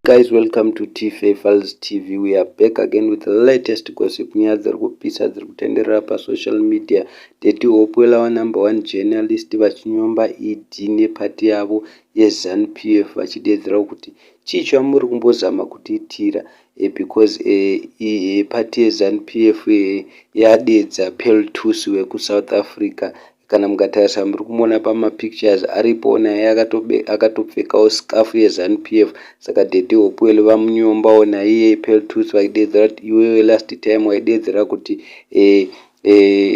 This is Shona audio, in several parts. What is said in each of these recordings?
Guys, welcome to TFA Files TV. We are back again with the latest gossip. Nyaya dziri kupisa dziri kutenderera pasocial media. Daddy Hopewell, our number one journalist, vachinyomba ED nepati yavo yeZANU PF, vachidedzera kuti chii chamuri kumbozama kutiitira, because pati yeZANU PF yadedza Pearl Thusi wekuSouth Africa. Kana mukatarisa, muri kumuona pamapictures aripo naye akatopfekawo scarf yeZANU PF. Saka Daddy Hopewell vamunyombawo naiye Pearl Thusi, vachidedzera kuti iwewe last time waidedzera kuti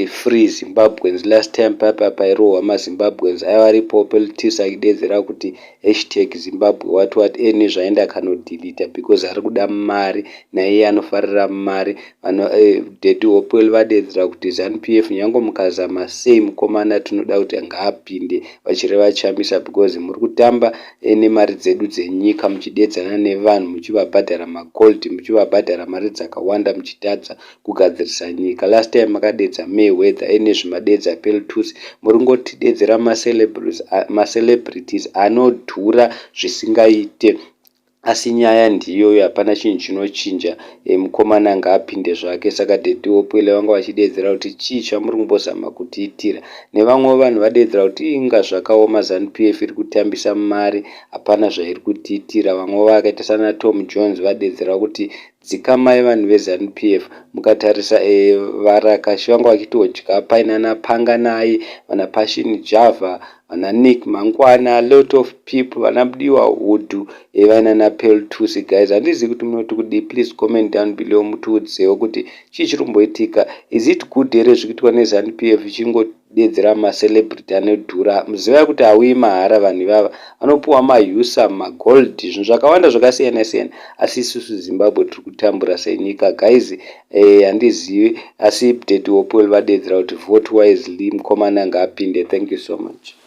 free Zimbabweans. Last time papa pairohwa maZimbabweans aiva aripo Pearl Thusi achidedzera kuti #Zimbabwe what what. Ene zvaenda akanodhilita because ari kuda mari, naiye anofarira mari. Daddy Hopewell vadedzera kuti ZANU PF, nyange mukazama sei, mukomana tinoda kuti ngaapinde, vachireva Chamisa, because muri kutamba nemari dzedu dzenyika, muchidedzana nevanhu, muchivabhadhara magold, muchivabhadhara mari dzakawanda, muchitadza kugadzirisa nyika. Last time makadedza Mayweather, ene zvimadedza Pearl Thusi. Muri ngotidedzera macelebrities anodhura zvisingaite, asi nyaya ndiyoyo, hapana chinhu chinochinja. Mukomana ngaapinde zvake. Saka Daddy Hopewell vanga vachidedzera kuti chii chamuri kumbozama kutiitira. Nevamwewo vanhu vadedzera kuti inga zvakaoma, ZANU PF iri kutambisa mari, hapana zvairi kutiitira. Vamwewo vakaita sana Tom Jones vadedzera kuti dzikamai vanhu veZANU PF. Mukatarisa, varakashi vanga vachitodya painana Panganai, vana Passion Java, vana Nick Mangwana, lot of people, vana Mudiwa Hudhu, vainana Pearl Thusi. Guys, handizivi kuti munoti kudii. Please comment down below, mutiudzewo kuti chii chiri kumboitika. Is it good here zviri kuitwa neZANU PF, ichingodedzera macelebrity anodhura? Muzivai kuti hauyi mahara, vanhu ivava vanopiwa maUSA, magold, zvinhu zvakawanda zvakasiyana siyana, asi isusu Zimbabwe tiri kutambura senyika. Guys, handizivi, asi Daddy Hopewell vadedzera kuti vote wisely, mukomana ngaapinde. Thank you so much.